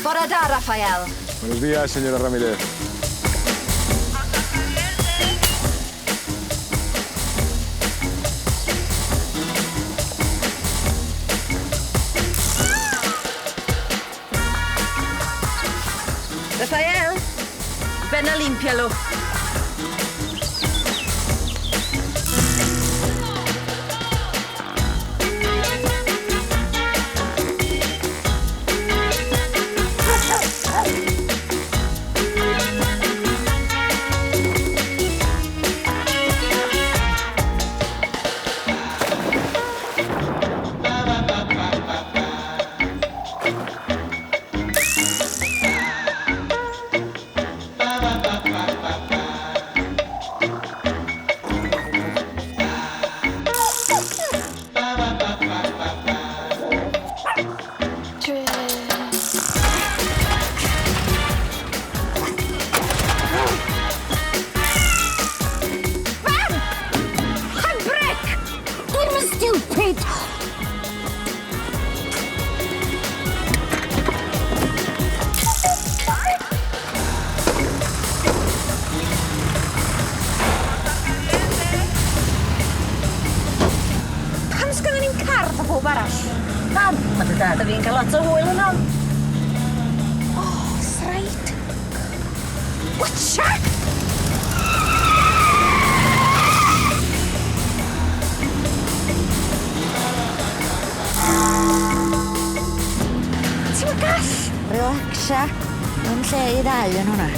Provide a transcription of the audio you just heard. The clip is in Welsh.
Bore da, Rafael. Buenos días, señora Ramírez. Rafael, ven a límpialo. Mam! Handbrake! Dim yn stupid! Pam sgynnon ni'm car fatha powb arall? Pam? Ma' dy dad a fi'n cael lot o hwyl yn hon. Oh, sraid. Watcha! Ti'm yn gall? Relaxa. Mae'n lle i ddau yn hwnna.